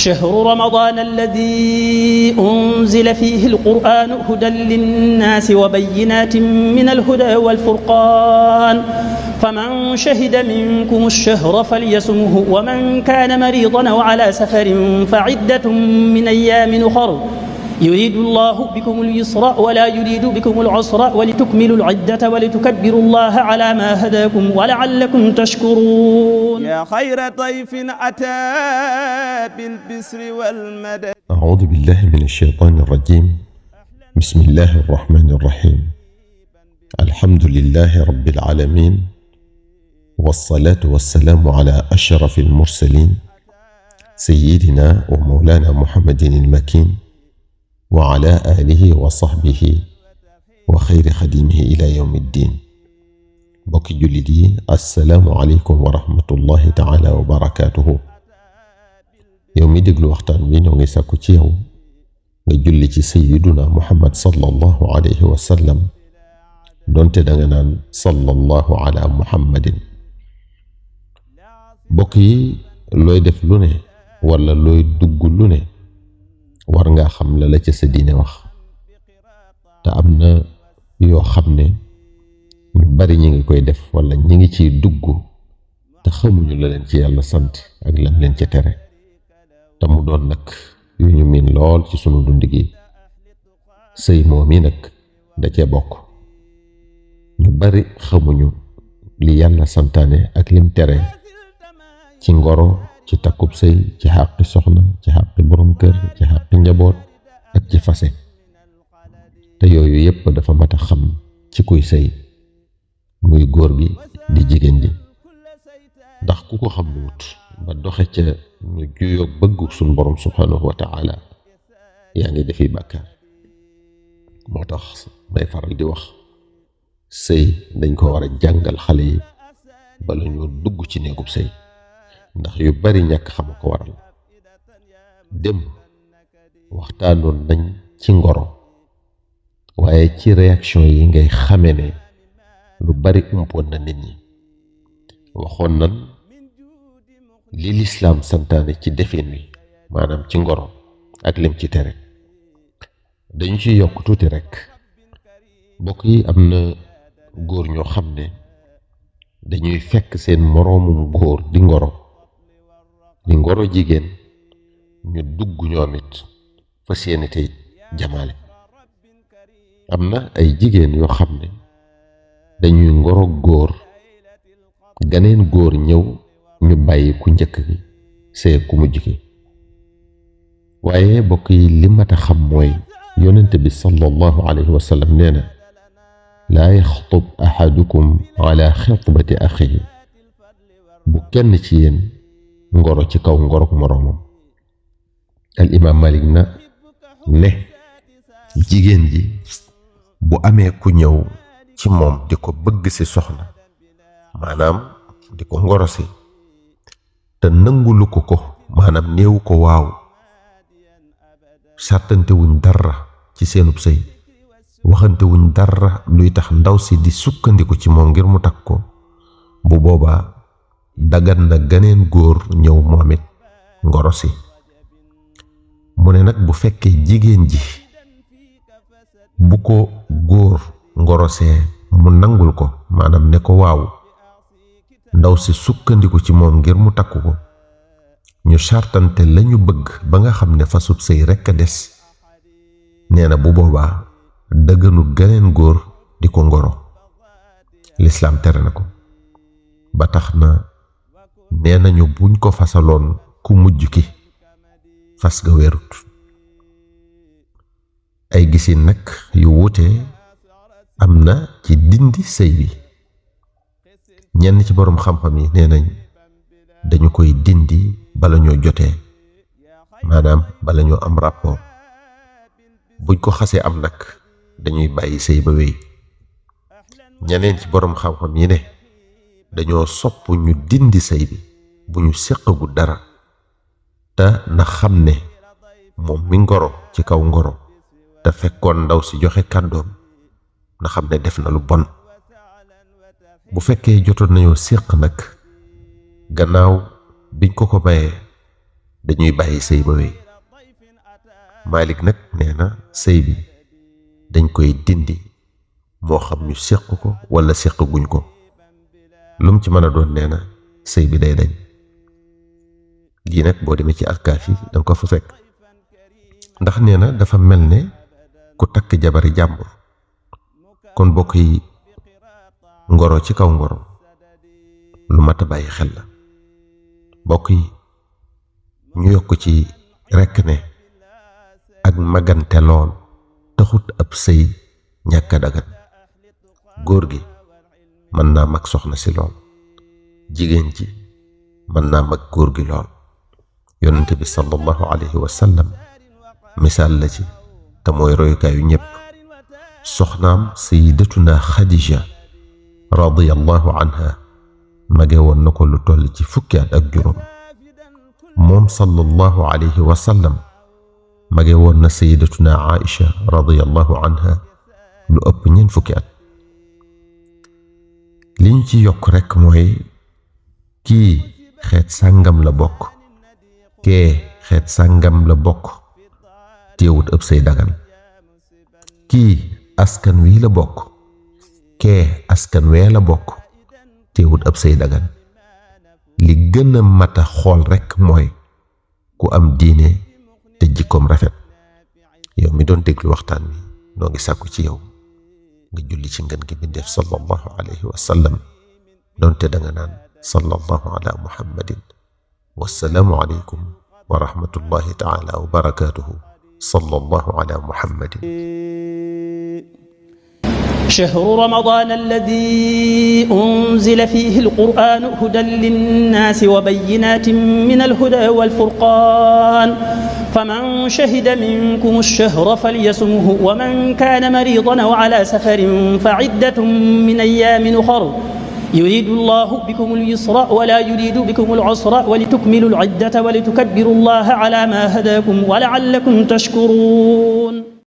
شهر رمضان الذي أنزل فيه القرآن هدى للناس وبينات من الهدى والفرقان فمن شهد منكم الشهر فليصمه ومن كان مريضا أو على سفر فعدة من أيام أخر يريد الله بكم اليسر ولا يريد بكم العسر ولتكملوا العدة ولتكبروا الله على ما هداكم ولعلكم تشكرون. يا خير ضيف أتى بالبسر والمدد. أعوذ بالله من الشيطان الرجيم. بسم الله الرحمن الرحيم. الحمد لله رب العالمين، والصلاة والسلام على أشرف المرسلين سيدنا ومولانا محمد المكين وعلى آله وصحبه وخير خديمه إلى يوم الدين. بوكي جلدي، السلام عليكم ورحمة الله تعالى وبركاته. يومي دقل وقتان بين ونساكو تيو وجلتي سيدنا محمد صلى الله عليه وسلم دونت دغنان صلى الله على محمد. بوكي لوي دف لوني ولا لوي دغ لوني war nga xam la ci sa diine wax, te am na yoo xam ne ñu bari ñi ngi koy def wala ñi ngi ciy dugg te xamuñu la leen ci yàlla sant ak lam leen ci tere, te mu doon nag yu ñu miin lool ci sunu dund gi. sëy moom yi nag da cee bokk. ñu bari xamuñu li yàlla santaane ak lim tere ci ngoro, ci takkub sëy, ci xàqi soxna, ci xàqi borom kër, ci xàqi njaboot ak ci fase. te yooyu yépp dafa mat a xam ci kuy sëy, muy góor bi di jigéen ji, ndax ku ko xam wut ba doxe ca ñu juyoo bëggu suñ borom subhanahu wa ta'ala yaa ngi defi bàkkaar. moo tax may faral di wax sëy dañ ko war a jàngal xale yi bala ñoo dugg ci néegub sëy, ndax yu bari ñàkk xam ko waral. démb waxtaanoon nañ ci ngoro, waaye ci réaction yi ngay xame ne lu bari umpoon na nit ñi. waxoon nan li lislaam santaane ci defin wi, maanaam ci ngoro ak lim ci tere. dañu ci yokk tuuti rekk. bokk yi, am na góor ñoo xam ne dañuy fekk seen moroomum góor di ngoro jigéen, ñu dugg ñoom it fa seeni tey jamaale. am na ay jigéen yoo xam ne dañuy ngoro góor, ganeen góor ñëw ñu bàyyi ku njëkk gi see ku mujj gi. waaye bokk yi, li mat a xam mooy yonent bi sallallahu alayhi wa sallam nee na laa yaxtub ahadukum ala xitbati axihi. bu kenn ci yéen ngoro ci kaw ngorok moroomam. al imam Malik na ne jigéen ji bu amee ku ñëw ci moom di ko bëgg ci soxna, maanaam di ko ngoro si, te nangulu ko maanaam néewu ko waaw, sàttante wuñ dara ci seenub sëy, waxante wuñ dara luy tax ndaw si di sukkandiku ci moom ngir mu takk ko, bu boobaa dagan na ganeen góor ñëw moom it ngoro si. mu ne nag bu fekkee jigéen ji bu ko góor ngorosee mu nangul ko, maanaam ne ko waaw, ndaw si sukkandiku ci moom ngir mu takk ko, ñu sartante lañu bëgg ba nga xam ne fasub sëy rekk a des, nee na bu boobaa dëgganu ganeen góor di ko ngoro. lislaam tere na ko. ba tax na nee nañu buñ ko fasaloon ku mujj ki, fas ga wérut. ay gisin nag yu wuute am na ci dindi sëy bi. ñenn ci boroom xam-xam yi nee nañ dañu koy dindi bala ñoo jotee, maanaam bala ñoo am rapport. buñ ko xasee am nag dañuy bàyyi sëy ba wéy. ñeneen ci boroom xam-xam yi ne dañoo sopp ñu dindi sëy bi bu ñu séqagu dara, te na xam ne moom mi ngoro ci kaw ngoro te fekkoon ndaw si joxe kàddoom, na xam ne def na lu bon. bu fekkee jotoon nañoo séq nag gannaaw biñ ko mayee, dañuy bàyyi sëy ba wéy. Malik nag nee na sëy bi dañ koy dindi moo xam ñu séq ko wala séq guñ ko, lu mu ci mën a doon nee na sëy bi day dañ. lii nag boo demee ci Alkaafi danga ko fa fekk, ndax nee na dafa mel ne ku takk jabari jàmbur. kon bokk yi ngoro ci kaw ngoro lu mat a bàyyi xel la. bokk yi ñu yokk ci rekk ne ak magante lool taxut ab sëy ñàkk a dagan. góor gi mën naa mag soxna si lool, jigéen ji mën naa mag góor gi lool. yonente bi sallallahu alayhi wa sallam misaal la ci te mooy royukaayu ñépp. soxnaam sayyidatuna Xadija radiyallahu anha mage woon na ko lu toll ci fukki at ak juróom. moom sallallahu alayhi wa sallam mage woon na sayyidatuna Aïcha radiyallahu anha lu ëpp ñeent fukki at. li ñu ci yokk rekk mooy kii xeet sàngam la bokk, kee xeet sàngam la bokk, teewut ëpp say dagan. kii askan wii la bokk, kee askan wee la bokk, teewut ëpp say dagan. li gën a mata xool rekk mooy ku am diine te jikkoom rafet. yow mi doon déglu waxtaan wi noo ngi sàkku ci yow nga julli ci ngën gi bindeef sallallahu alayhi wa sallam, doonte danga naan sallallahu ala muhammadin. wassalaamu aleykum wa rahmatullahi taala wa barakaatuhu. sallallahu ala muhammadin. شهر رمضان الذي أنزل فيه القرآن هدى للناس وبينات من الهدى والفرقان فمن شهد منكم الشهر فليصمه ومن كان مريضا أو على سفر فعدة من أيام أخر يريد الله بكم اليسر ولا يريد بكم العسر ولتكملوا العدة ولتكبروا الله على ما هداكم ولعلكم تشكرون.